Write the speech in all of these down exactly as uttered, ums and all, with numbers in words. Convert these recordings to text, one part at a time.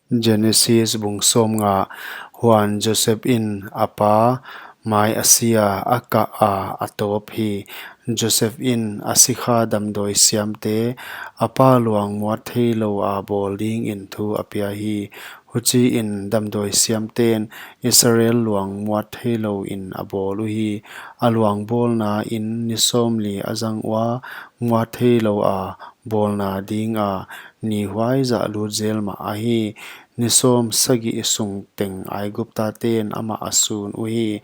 Genesis bung sawmnga. Huan Joseph in a pa mai a sia, a kah a, a tawp hi. Joseph in a sikha damdawi siamte a pa luang muat theilou a bawl dingin thu a pia hi. Huchiin damdawi siamten Israel luang muat theilou in a bawl uhi. A luang bawlna in ni sawmli a zang ua, muat theilou a bawlna dinga ni huaizah lut zel mah ahi. Ni sawmsagih sung teng Aigupta ten amah a sun uhi.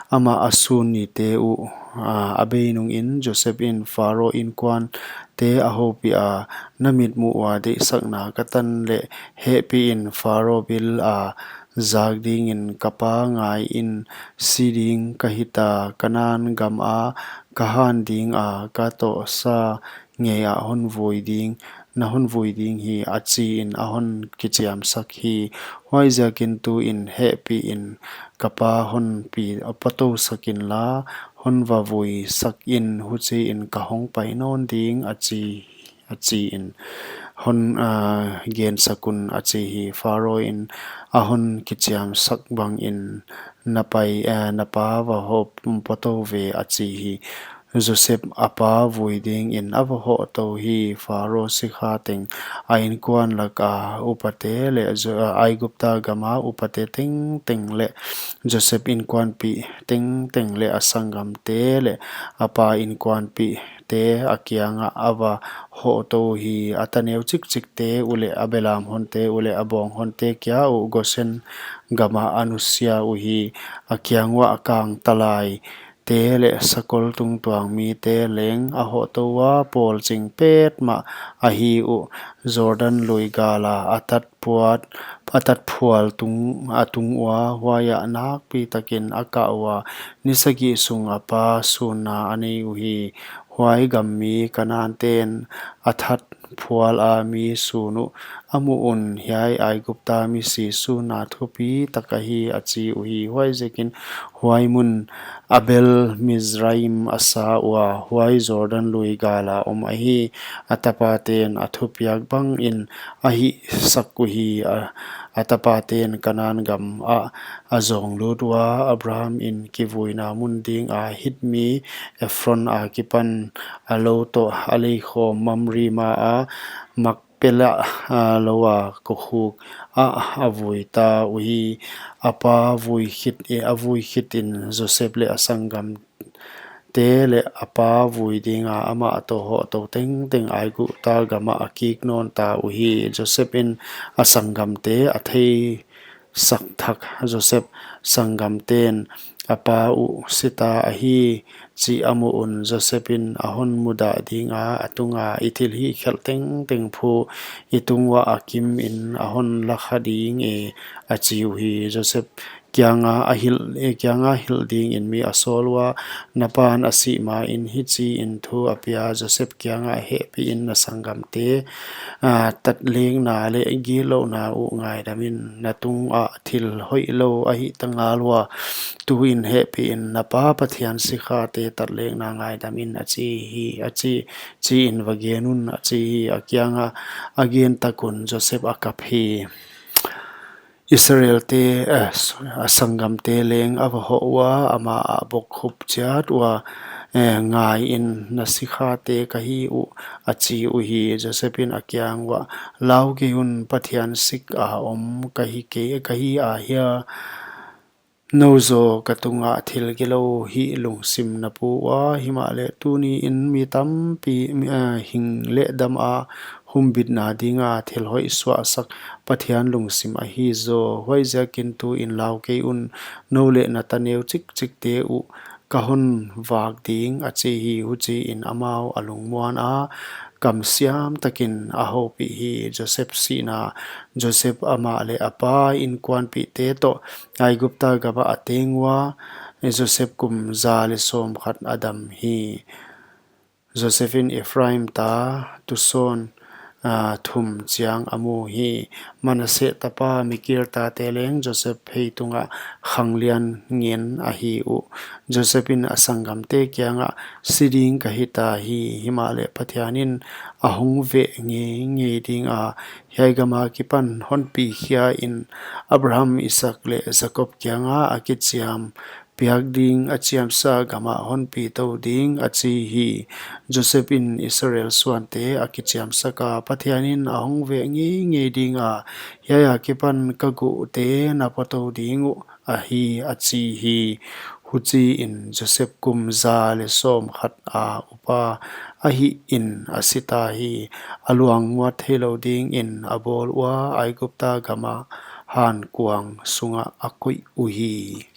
Amah a sun nite uh, a, a bei nungin Joseph in Pharaoh inkuante a houpih a, na mitmuh ua deihsakna ka tan leh hehpihin Pharaoh bil a zak dingin ka pa ngaiin si ding ka hita, Kanan gama ka han dinga ka tohsa ngeiah hon vui ding, na hon vui ding hi, a chiin a hon kichiamsak hi. Huaiziakin tuin hehpihin ka pa hon pi, patousak inla, hon va vuisak in, huchiin ka hong pai nawn ding, a chi, a chiin hon, a, gensak un, a chi hi. Pharaoh in a hon kichiamsak bangin na pai, a, na pa va hoh, patou ve, a chi hi. Joseph a pa vui dingin a va hohtou hi. Pharaoh sikha teng, a inkuan laka upate leh, Jo-, a, Aigupta gama upate tengteng leh Joseph inkuanpih tengteng leh a sanggamte leh a pa inkuanpihte a kiangah a va hohtou hi. A taneu chikchikte uh leh a belam honte uh leh a bawng honte kia uh Gosen gama a nusia uhi. A kiang uah a kang talai te leh sakol tungtuang mite leng a hohtou ua, pawl ching petmah ahi uh. Jordan lui gala a tat puat, a tat phual tung, a tung ua, huaiah nakpi takin a kah ua, ni sagih sung a pa sunna a nei uhi. Huai gam mi Kanan ten a tat phual a mi sun uh a muh un, hiai Aigupta misi sunna thupi tak ahi, a chi uhi. Huaiziakin huai mun Abel Mizraim a sa ua, huai Jordan lui gala om ahi. A tapaten a thupiak bangin a hihsak uhi. A, a tapaten Kanan gamah a zawng lut ua, Abraham in kivuina mun dinga Hit mi Ephron akipan a lou toh a leikhawm Mamre maa Mak- pela, a, loua kokhuk ah a vui ta uhi. A pa vui khit, e, a vui khitin Joseph leh a sanggamte leh a pa vui dinga amah toh hohtou tengteng Aigupta gamah a kik nawn ta uhi. Joseph in a sanggamte a thei sak thak. Joseph sanggamten a pa uh sita ahi chih a muh un, Joseph in a hon mudah dinga, a tunga i thilhihkhelh tengteng phu, i tung uah a kimin a hon lakha ding e, a chi uhi. Joseph kianga a hilh, e, kianga hilh dingin mi a sawl ua, na pan a sih main hichiin thu a pia, Joseph kianga hehpihin na sanggamte, a, tatlekna leh gitlouhna uh ngaidamin, na tungah thil hoihlou a hihta ngal ua, tuin hehpihin na pa Pathian sikhate tatlekna ngaidamin, a chi hi, a chi, chiin va gen un, a chi hi. A kianga a gen tak un Joseph a kap hi. Israelte, eh, a sanggamte leng a va hoh ua, amah a bokkhup chiat ua, eh, ngaiin, na sikhate ka hi uh, a chi uhi. Joseph in a kiang uah, lau kei un, Pathian sik a om ka hi kei, ka hi ahia? Nou zaw ka tungah thil gilou hih lungsim na pu ua, himahleh tuniin mi tampi, mi, eh, hing leh dam a humbitna dinga thil hoih suahsak Pathian lungsim ahi zaw. Huaiziakin tuin lau kei un, nou leh na taneu chikchikte uh ka hon vak ding, a chi hi. Huchiin amau a lungmuan a, kamsiam takin a houpih hi. Joseph sihna. Joseph, amah leh a pa inkuanpihte toh Aigupta gamah a teng ua, Joseph kum za leh sawmkhat a dam hi. Joseph in Ephraim ta, tusawn, thum chiang a mu hi. Manasseh tapa Makir tate leng Joseph phei tungah khanglian ngen ahi uh. Joseph in a sanggamte kiangah, Si ding ka hita hi, himahleh Pathian in a hong veh ngeingei dinga, hiai gam akipan honpi khia in, Abraham, Isaak leh Jakob kianga a kichiam piak ding a chiamsa gamah honpi tou ding, a chi hi. Joseph in Israel suante a kichiamsaka, Pathian in a hong veh ngeingei dinga, hiai akipan ka guhte na pua tou ding uh ahi, a chi hi. Huchiin Joseph kum za leh sawmkhat a upa ahihin a sita hi. A luang muat theilou dingin a bawl ua, Aigupta gama hankuang sungah a koih uhi.